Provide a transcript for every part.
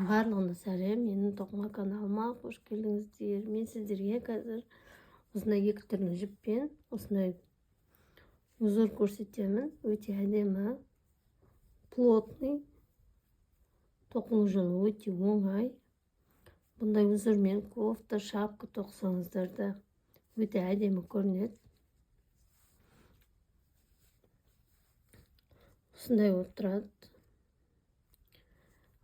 Барлығына сәлем, менің тоқыма каналыма қош келдіңіздер. Мен сіздерге қазір осындай екі түрлі жіппен осындай узор көрсетемін. Өте әдемі, плотный, тоқылу жолы өте оңай. Бұндай узормен кофта, шапка тоқысаңыздар да өте әдемі көрінеді. Осындай болып тұрады.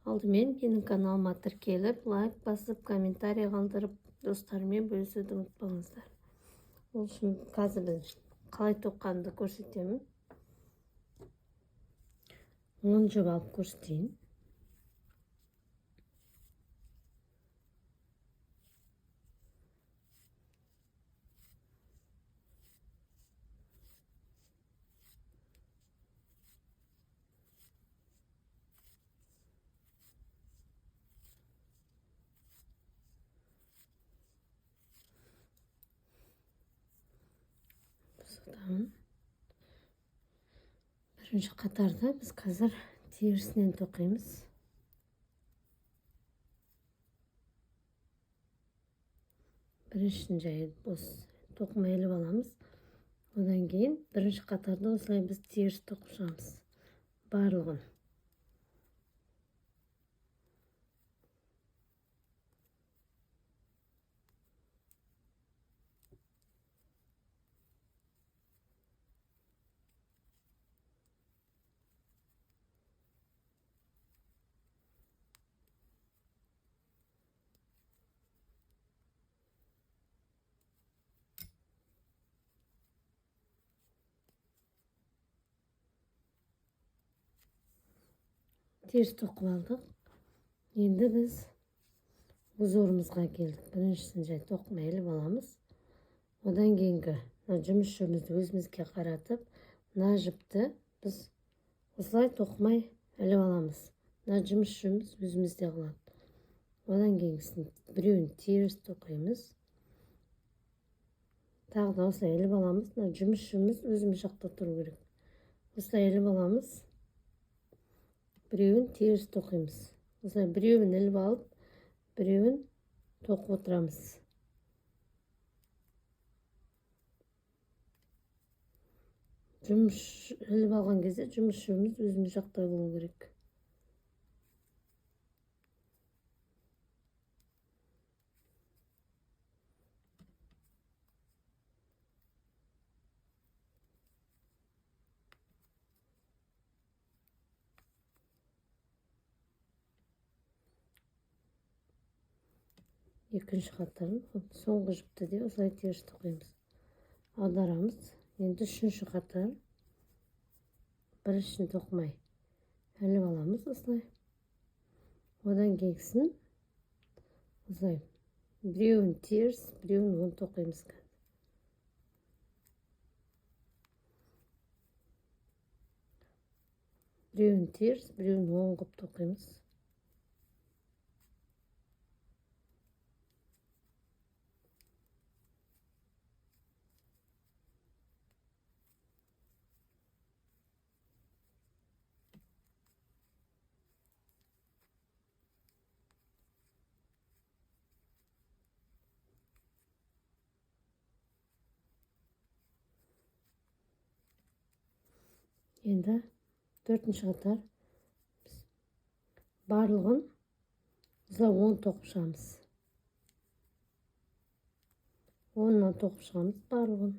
Алдымен менің каналыма тіркеліп, лайк басып, комментарий қалдырып, достарымен бөлісуді ұмытпаңыздар. Ол үшін қазір біз қалай тоққанымды көрсетемін. 10 жіп алып көрсетейін. Бірінші қатарда біз қазір терісінен тоқимыз. Біріншісін жай бос тоқыма іліп аламыз. Одан кейін бірінші қатарда осылай біз теріс тоқып шығамыз барлығын. Теріс тоқып алдық. Енді біз узорымызға келдік. Біріншісін жай тоқыма іліп аламыз. Одан кейінгі мына жұмыс жібімізді өзімізге қаратып, мына жіпті біз осылай тоқымай іліп аламыз. Мына жұмыс жібіміз өзімізде қалады. Одан кейінгісін біреуін теріс тоқимыз. Тағы да осылай іліп аламыз. Мына жұмыс жібіміз өзіміз жақта тұру керек. Осылай іліп аламыз. Біреуін теріс тоқимыз. Осылай біреуін іліп алып, біреуін тоқып отырамыз. Жұмыс іліп алған кезде жұмыс жібіміз өзіміз жақта болу керек. Екінші қатарын соңғы жіпті де осылай теріс тоқимыз. Аударамыз. Енді үшінші қатар біріншісін тоқымай іліп аламыз осылай. Одан кейінгісін осылай біреуін теріс, біреуін оң тоқимыз. Біреуін теріс, біреуін оң қылып тоқимыз. Енді төртінші қатар біз барлығын осылай оң тоқып шығамыз. Оңнан тоқып шығамыз барлығын.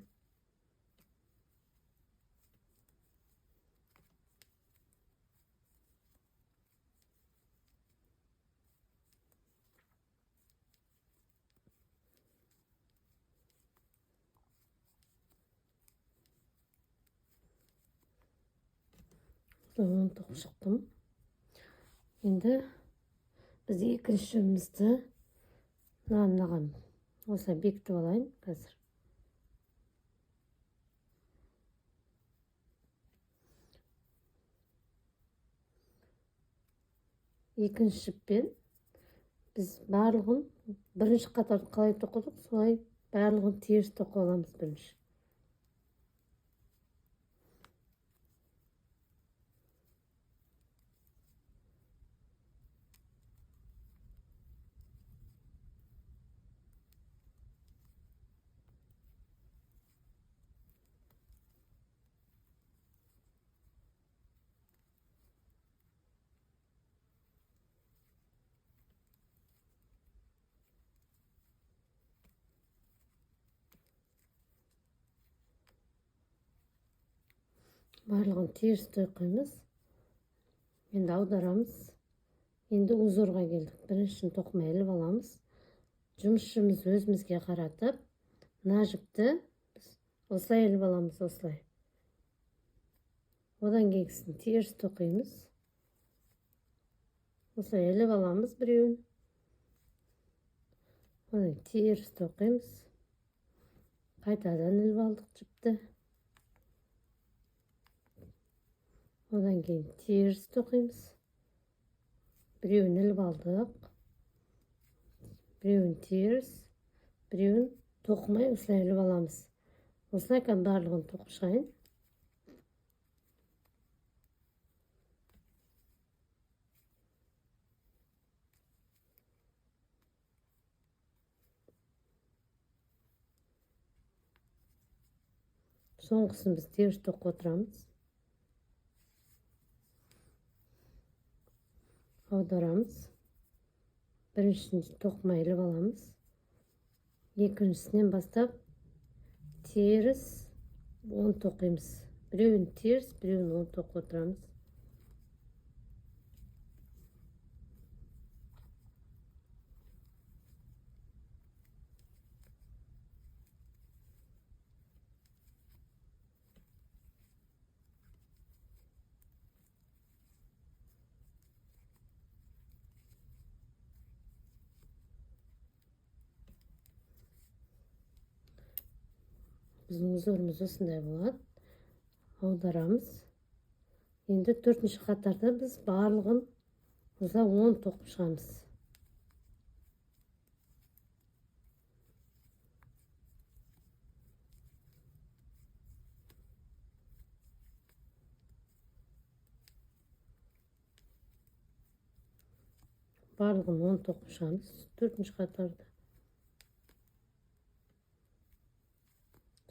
Оң тоқып шықтым. Енді біз екінші жібімізді мынаған осылай бекітіп алайын қазір. Екінші жіппен біз барлығын бірінші қатарды қалай тоқыдық, солай барлығын теріс тоқып аламыз бірінші. Барлығын теріс тоқимыз. Енді аударамыз. Енді узорға келдік. Біріншісін тоқымай іліп аламыз. Жұмысшымыз өзімізге қаратып, мына жіпті біз осылай іліп аламыз, осылай. Одан кейінгісін теріс тоқимыз. Осылай іліп аламыз біреуін. Одан теріс тоқимыз. Қайтадан іліп алдық жіпті. Одан кейін теріс тоқимыз. Біреуін іліп алдық. Біреуін теріс, біреуін тоқымай осылай іліп аламыз. Осылай барлығын тоқып шығайын. Соңғысын біз теріс тоқып отырамыз. Аударамыз. Біріншісін тоқымай іліп аламыз. Екіншісінен бастап теріс оң тоқимыз. Біреуін теріс, біреуін оң тоқып отырамыз. Біздің узорымыз осындай болады. Аударамыз. Енді төртінші қатарда біз барлығын осылай оң тоқып шығамыз. Барлығын оң тоқып шығамыз төртінші қатарда.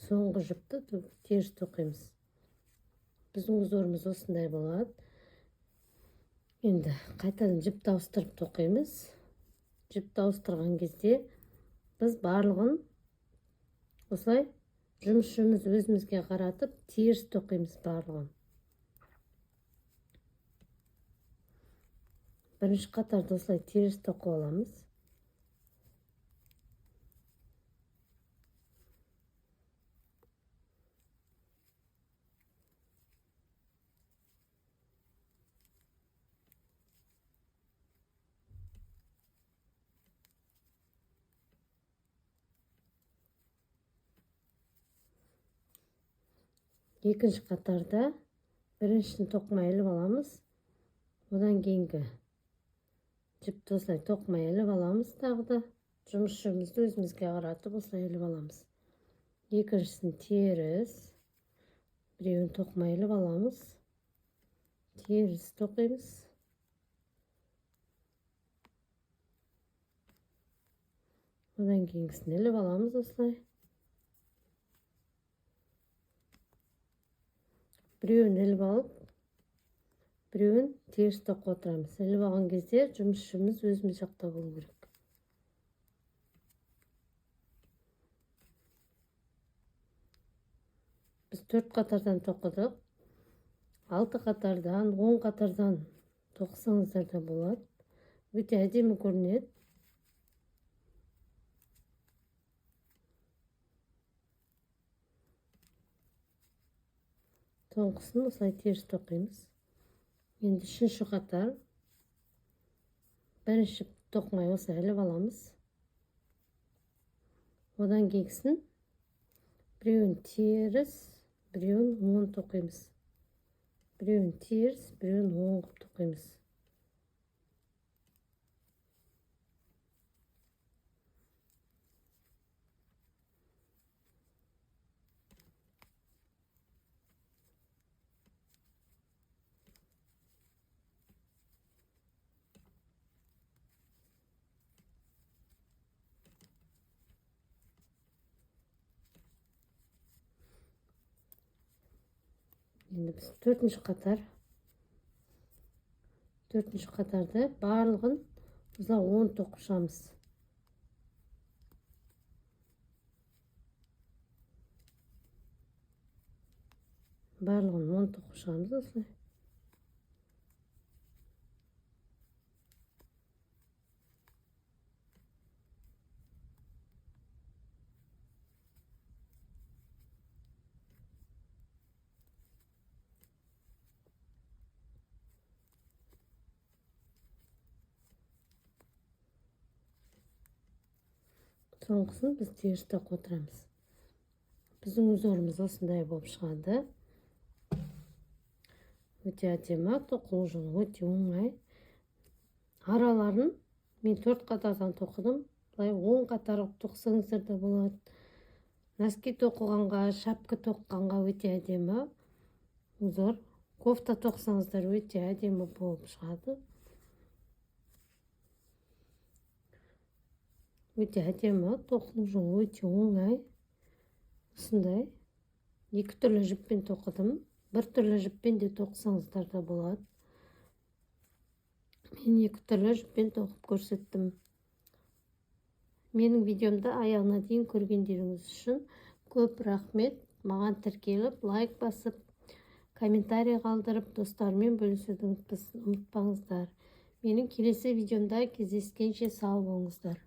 Соңғы жіпті теріс тоқимыз. Біздің узорымыз осындай болады. Енді қайтадан жіпті ауыстырып тоқимыз. Жіпті ауыстырған кезде біз барлығын осылай жұмысшымыз өзімізге қаратып теріс тоқимыз барлығын. Бірінші қатарды осылай теріс тоқып аламыз. Екінші қатарда біріншісін тоқымай іліп аламыз. Одан кейінгі жіпті осылай тоқымай іліп аламыз. Тағы да жұмысшымызды өзімізге қаратып осылай іліп аламыз. Екіншісін теріс, біреуін тоқымай іліп аламыз. Теріс тоқимыз. Одан кейінгісін іліп аламыз осылай. Біреуін іліп алып, біреуін теріс тоқып отырамыз. Іліп алған кезде жұмысшымыз өзіміз жақта болу керек. Біз 4 қатардан тоқыдық. 6 қатардан, 10 қатардан тоқысаңыздар да болады. Өте әдемі көрінеді. Соңғысын осылай теріс тоқимыз. Енді үшінші қатар. Бірінші тоқымай осылай іліп аламыз. Одан кейінгісін біреуін теріс, біреуін оң тоқимыз. Біреуін теріс, біреуін оң қылып тоқимыз. Енді біз төртінші қатар. Төртінші қатарды барлығын осылай оң тоқып шығамыз. Барлығын 10 тоқып шығамыз осылай. Соңғысын біз теріс тоқып отырамыз. Біздің узорымыз осындай болып шығады. Өте әдемі, тоқылу жолы өте оңай. Араларын мен 4 қатардан тоқыдым. Былай 10 қатар тоқысаңыздар да болады. Носки тоқығанға, шапка тоқығанға өте әдемі узор. Кофта тоқысаңыздар өте әдемі болып шығады. Өте әдемі, тоқылу жолы өте оңай. Осындай 2 түрлі жіппен тоқыдым. Бір түрлі жіппен де тоқысаңыздар да болады. Мен 2 түрлі жіппен тоқып көрсеттім. Менің видеомды аяғына дейін көргендеріңіз үшін көп рахмет. Маған тіркеліп, лайк басып, комментарий қалдырып, достармен бөлісуді ұмытпаңыздар. Менің келесі видеомда кездескенше сау болыңыздар.